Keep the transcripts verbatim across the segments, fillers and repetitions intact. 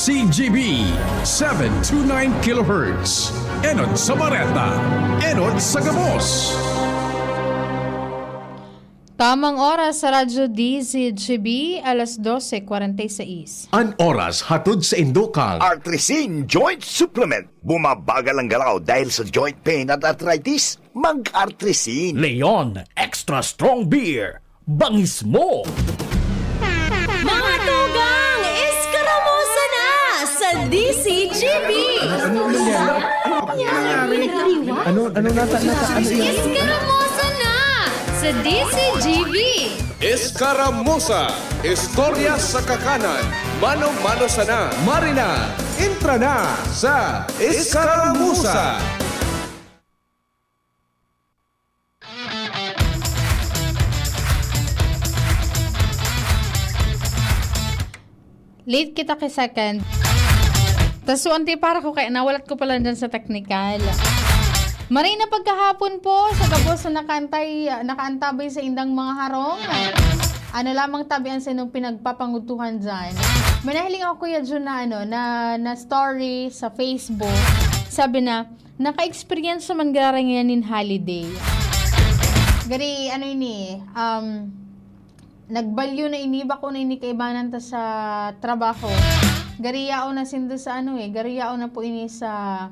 D G B, seven two nine kilohertz. Enot sa Bareta, enot sa gabos. Tamang oras sa Radyo D Z G B, alas dose kwarenta y seis. An oras hatod sa indo kan Artrisin Joint Supplement. Bumabagal ang galaw dahil sa joint pain at arthritis. Mag-Artrisin. Leon Extra Strong Beer. Bangis mo! Mga tugang, Eskaramosa na sa D C G B! Ano, ano nangyari? Ano, ano nata-, nata-, ano yun? Eskaramosa na sa D C G B! Eskaramosa, istorya sa kakanan, mano-mano sana. Marina, entra na sa Eskaramosa! Late kita ki second. Tas so, ante para ko kaya nawalat ko pala dyan sa teknikal. Maray na pagkahapon po sa gabos na nakaantay, nakaantabay sa indang mga harong. Ano lamang tabi ang sinong pinagpapangudtuhan dyan. May nahiling ako, Kuya Jun, na, ano, na, na story sa Facebook. Sabi na, naka-experience naman giraray ngayan nin holiday. Gari, ano ini, um, nagbalyo na ini, bako na ini kaibanan ta sa trabaho. Gari yaon na sindo sa ano eh, gari yaon na po ini sa,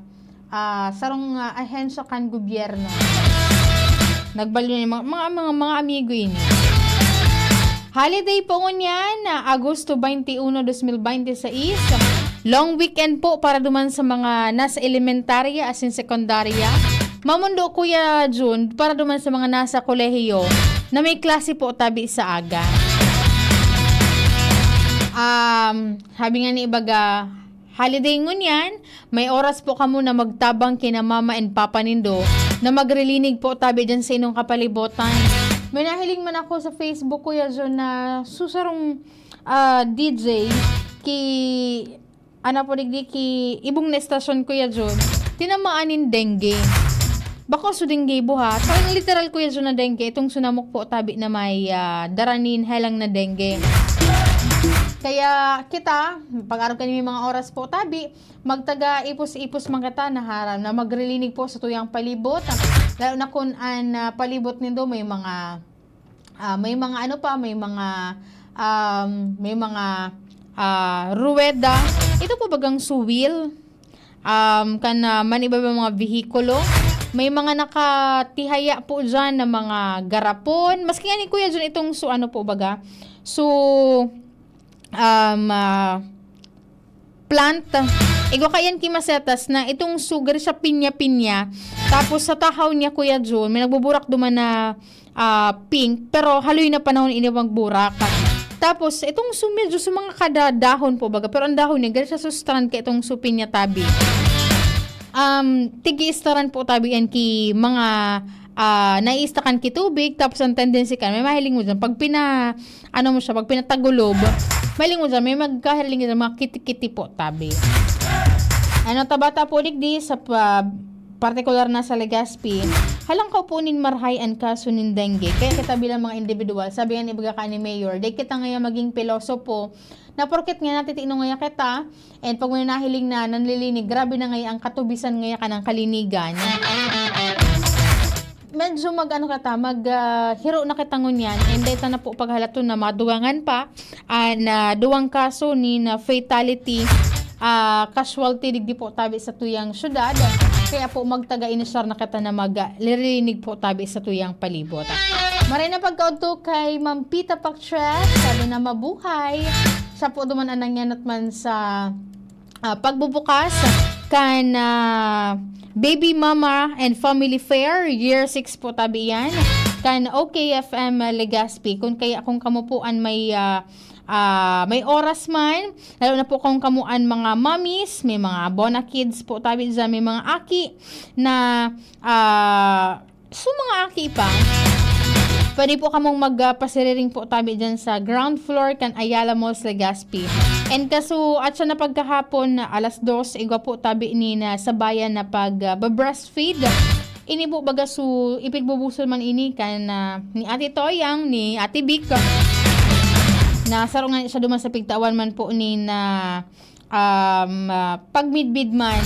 ah, sarong, ah, ahensya kan gobyerno. Nagbalyo na yung mga, mga, mga, mga amigo ini. Holiday po ngunyan, ah, Agosto twenty-one, dos mil bente seis. Long weekend po para duman sa mga nasa elementarya asin sekundarya. Mamundo, Kuya Jun, para duman sa mga nasa kolehiyo na may klase po tabi sa aga. Um, sabi nga ni ibaga, holiday ngunyan, may oras po kamo na magtabang kina mama and papa nindo na magrilinig po tabi dyan sa inyong kapalibutan. May nahiling man ako sa Facebook, Kuya Jun, na susarong, ah, D J ki, ano po, digdi ki ibong na estasyon, Kuya Jun, tinamaan nin dengue. Bako su dengue buhat. Parang literal, Kuya Jun, na dengue. Itong sunamok po tabi na may, ah, dara nin helang na dengue. Kaya kita, pag-arog kami mga oras po tabi, magtaga ipos-ipos man kita na haram na magrilinig po sa tuyang palibot. Lalo na kun an, ah, palibot nindo may mga, ah, may mga ano pa, may mga, um, may mga, ah, ruweda. Ito po bagang suwil, um, kan, ah, man iba-iba mga vehikulo. May mga nakatihaya po dyan na mga garapon. Maski nga ni Kuya Jun itong su-, ano po baga, su-, um, ah, plant. Igwa kayan ki masetas na itong sugar siya pinya-pinya. Tapos sa tahaw niya, Kuya Jun, may nagbuburak duman na, ah, pink, pero haloy na panahon ini magburak. Tapos itong su-, medyo sa mga kada dahon po baga, pero ang dahon niya, gari siya sustaran ka itong su pinya tabi. Um, tigi-istaran po tabi yan ki mga, ah, naiistakan ki tubig, tapos ang tendency kan, may mahiling mo dyan, pag pina-, ano mo siya, pag pinatagulob, mahiling mo dyan, may magkahiling dyan, mga kiti-kiti po tabi. Ano, tabata po digdi sa pa-, partikular na sa Legazpi, halangkaw po nin marahay an kaso nin dengue. Kaya kita bilang mga individual, sabi nga ni baga ka ni Mayor, di kita ngayon maging pilosopo, na porket nga natitino ngaya kita, and pag may nahiling na nanlilinig, grabe na ngaya ang katubisan ngaya ka ng kalinigan. Medyo mag-ano kita, mag, ah, hiro na kita ngunyan, and dahil na po paghalaton na madugangan pa, ah, na duwang kaso ni na fatality, ah, casualty digdi po tabi sa tuyang syudad. Kaya po magtaga-inisyar na kita na mag, ah, lirinig po tabi sa tuyang palibot. Maray na pagkaudto kay Ma'am Pita Pactres, sabi na mabuhay. Siya po duman ang nangyanat man sa, ah, pagbubukas kan, ah, Baby Mama and Family Fair, Year six po tabi yan, kan O K F M Legazpi. Kung kaya, kung kamo po an may, ah, ah, may oras man, lalo na po kung kamo an mga mommies, may mga bona kids po tabi dyan, may mga aki na, ah, So, mga aki pa, pwede po kamong mag, ah, pasiriring po tabi dyan sa ground floor kan Ayala Malls, Legazpi. And kaso, at siya na pagkahapon na alas dos, igwa po tabi ni na sabayan na pag, ah, ba-breastfeed. Ini po baga su, ipigbubusol man ini kan, ah, ni Ate Toyang, ni Ate Vic. Na saro nga siya duman sa pigtawan man po ni na um, ah, pagmidbid man,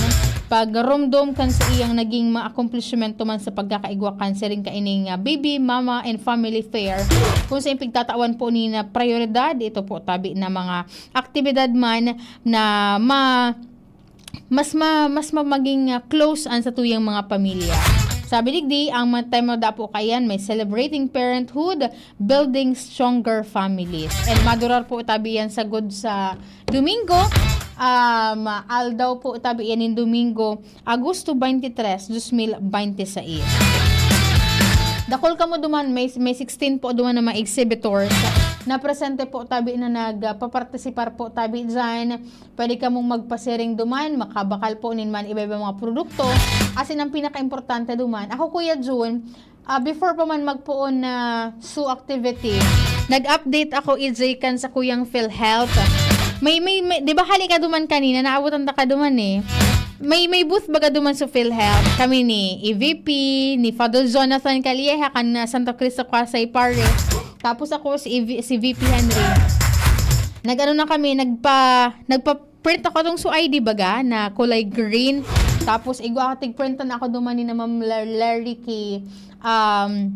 pagromdom kan sa iyang naging mga akomplishmento man sa pagkakaigwa kan siring kaining, ah, Baby, Mama, and Family Fair, kung saan pigtatawan po ni na prioridad, ito po tabi na mga aktibidad man na ma-, mas ma-, mas ma-, maging, ah, close an satuyang mga pamilya. Sabi digdi, ang mga tema da po kaiyan may celebrating parenthood, building stronger families. And madurar po tabi yan sagod sa Domingo. Um, aldaw po tabi yan nin Domingo, Agosto twenty-three, dos mil bente seis. Dakul kamo duman, may, may sixteen po duman na mga exhibitors na presente po tabi na nagpapartisipar po tabi dyan. Pwede kamong magpasiring duman, makabakal po nin man iba-iba mga produkto. Asin ang pinakaimportante duman, ako, Kuya Jun, ah, before pa man magpoon na zoo activity, nag-update ako, E J, kan sa kuyang PhilHealth. May, may, may, di ba hali ka duman kanina, naabutan ta ka duman eh. May, may booth baga duman sa PhilHealth. Kami ni E V P, ni Father Jonathan Calleja, kan, ah, Santo Cristo Quasay Parish. Tapos ako, si E V, si V P Henry. Nag-ano na kami, nagpa, nagpa-print ako tong su I D baga na kulay green. Tapos igwa ako, tigprintan ako duman ni na Ma'am Ler-, Lerry ki, um,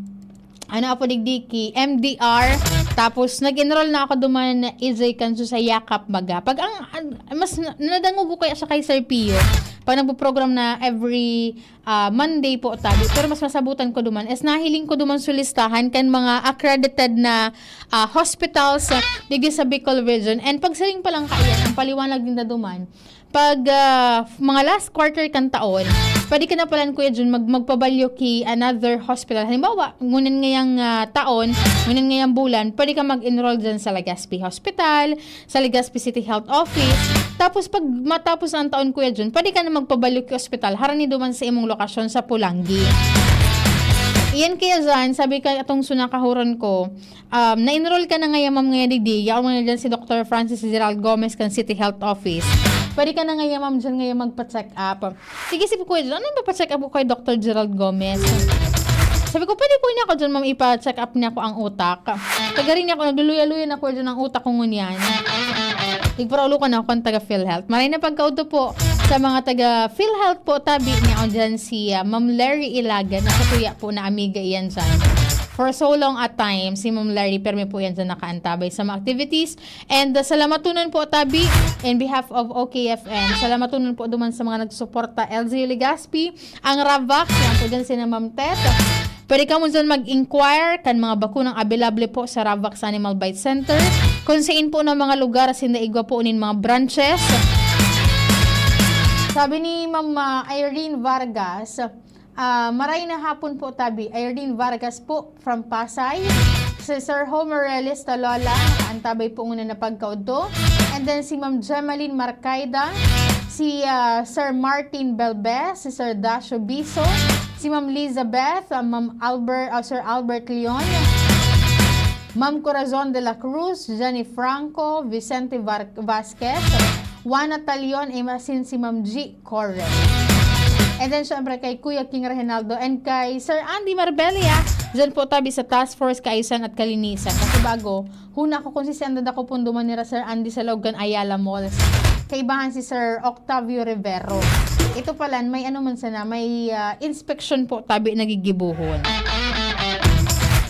ano apo digdi ki M D R. Tapos nag-enroll na ako duman, E J, kanso sa Yakap baga. Pag ang, ang mas na-, nadangog ko kaya siya kay Sir Pio. Pag nagpo-program na every, ah, Monday po tabi. Pero mas masabutan ko duman is nahiling ko duman su listahan kan mga accredited na, ah, hospitals, ah, digdi sa Bicol region. And pagsiring pa lang kaiyan, ang paliwanag ninda duman, pag, ah, mga last quarter kan taon, pwede ka na palan, Kuya Jun, mag-, magpabalyo ki another hospital. Halimbawa, ngunyan ngayang, ah, taon, ngunyan ngayang bulan, pwede ka mag-enroll dyan sa Legazpi Hospital, sa Legazpi City Health Office. Tapos pag matapos na ang taon, Kuya Jun, pwede ka na magpabalyo ki ospital, harani duman sa imong lokasyon sa Polangui. Iyan kaya dyan, sabi kay atong su nakahuron ko, um, na-enroll ka na ngaya, ma'am, ngaya digdi, yaon mo na dyan si Doctor Francis Gerald Gomez kan City Health Office. Pwede ka na ngaya, ma'am, dyan ngaya magpa-check up. Sige, si Kuya Jun, ano ba pa-check up ko kay Doctor Gerald Gomez? Sabi ko, "Pwede po niya ako dyan, ma'am, ipa-check up niya ako ang utak." Tagarin niya ako, nagluluya-luya na, Kuya Jun, ang utak ko ngunyan. Nagparaulo ko na ako ang taga PhilHealth. Maray na pagkauto po sa mga taga PhilHealth po, tabi niya ako dyan si, ah, Ma'am Larry Ilagan. Ako tuya po na amiga iyan dyan. For so long at time, si Ma'am Larry, permi po yan dyan nakaantabay sa mga activities. And, uh, salamatunan po, tabi, in behalf of O K F M. Salamatunan po duman sa mga nagsuporta, L Z U Legazpi, ang Ravax, yan po dyan sina Ma'am Tet. Pwede kamo dyan mag-inquire kan mga bakunang available po sa Ravax Animal Bite Center, kung saan po na mga lugar sinda igwa po nin mga branches. Sabi ni Ma'am, uh, Irene Vargas, Ah, maray na hapon po, tabi. Irene Vargas po from Pasay. Si Sir Homer Relis Talola, nakaantabay po nguna na pagkaudto. And then si Ma'am Gemaline Marcaida, si, ah, Sir Martin Belbes, si Sir Dasho Biso, si Ma'am Elizabeth, ah, Ma'am Albert, ah, Sir Albert Leon, Ma'am Corazon de la Cruz, Jenny Franco, Vicente Var-, Vasquez, Juana Talion, asin si Ma'am G Correct. And then, syempre, kay Kuya King Reginaldo and kay Sir Andy Marbella, dyan po tabi sa Task Force Kaayusan at Kalinisan. Kasi bago, huna ko kung si Senda Dako pun duman nira Sir Andy sa loob kan Ayala Malls. Kaibahan si Sir Octavio Rivero. Ito pala, may ano man sana, may, ah, inspection po tabi nagigibuhon.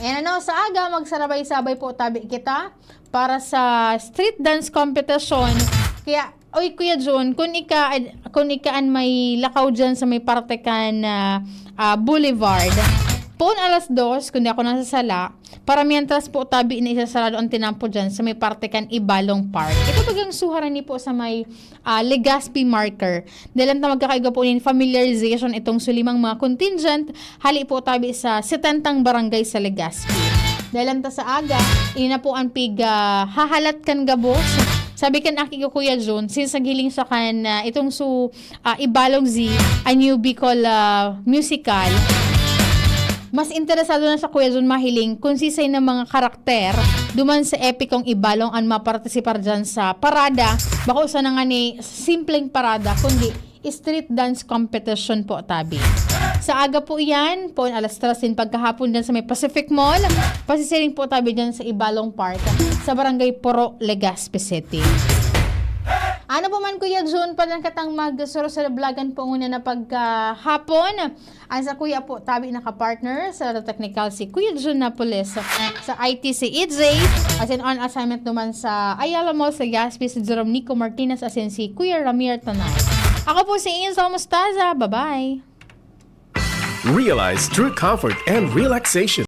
And ano, sa aga, magsarabay-sabay po tabi kita para sa street dance competition. Kaya, oy, Kuya Jun, kung ika, kung ika an may lakaw dyan sa may parte kan, ah, ah, Boulevard, poon alas dos, kung di ako nasasala, para mientras po tabi na isasarado ang tinampo dyan sa may parte kan Ibalong Park. Ito bagang suharan ni po sa may, ah, Legazpi marker. Dahil lang ta magkakaigo po nin familiarization itong sulimang mga contingent, hali po tabi sa setentang barangay sa Legazpi. Dahil lang ta sa aga, ini na po ang pig, ah, hahalat kan gabos. Sabi kan aki ko, Kuya Jun, since naghiling siya kan, ah, itong su, ah, Ibalong Z, a New Bicol, ah, musical, mas interesado na siya, Kuya Jun, mahiling kung sisay na mga karakter duman sa epikong Ibalong an mapartisipar dyan sa parada. Bako sana nga ni simpleng parada, kundi street dance competition po, tabi. Sa aga po iyan, poon alas tres din pagkahapon dyan sa may Pacific Mall. Pasisiring po, tabi, dyan sa Ibalong Park, sa Barangay Poro, Legazpi City. Ano pa man, Kuya Jun, padang katang magsurusurabagan po ngunyan na pagkahapon. Ang sa Kuya po, tabi naka-partner sa Technical si Kuya Jun Napoles. Sa I T si E J, as in on assignment naman sa Ayala Mall sa Gaspi, si Jerome Nico Martinez, as in si Kuya Ramir Tanay. Ako po si Insel Mostaza. Bye-bye. Realize true comfort and relaxation.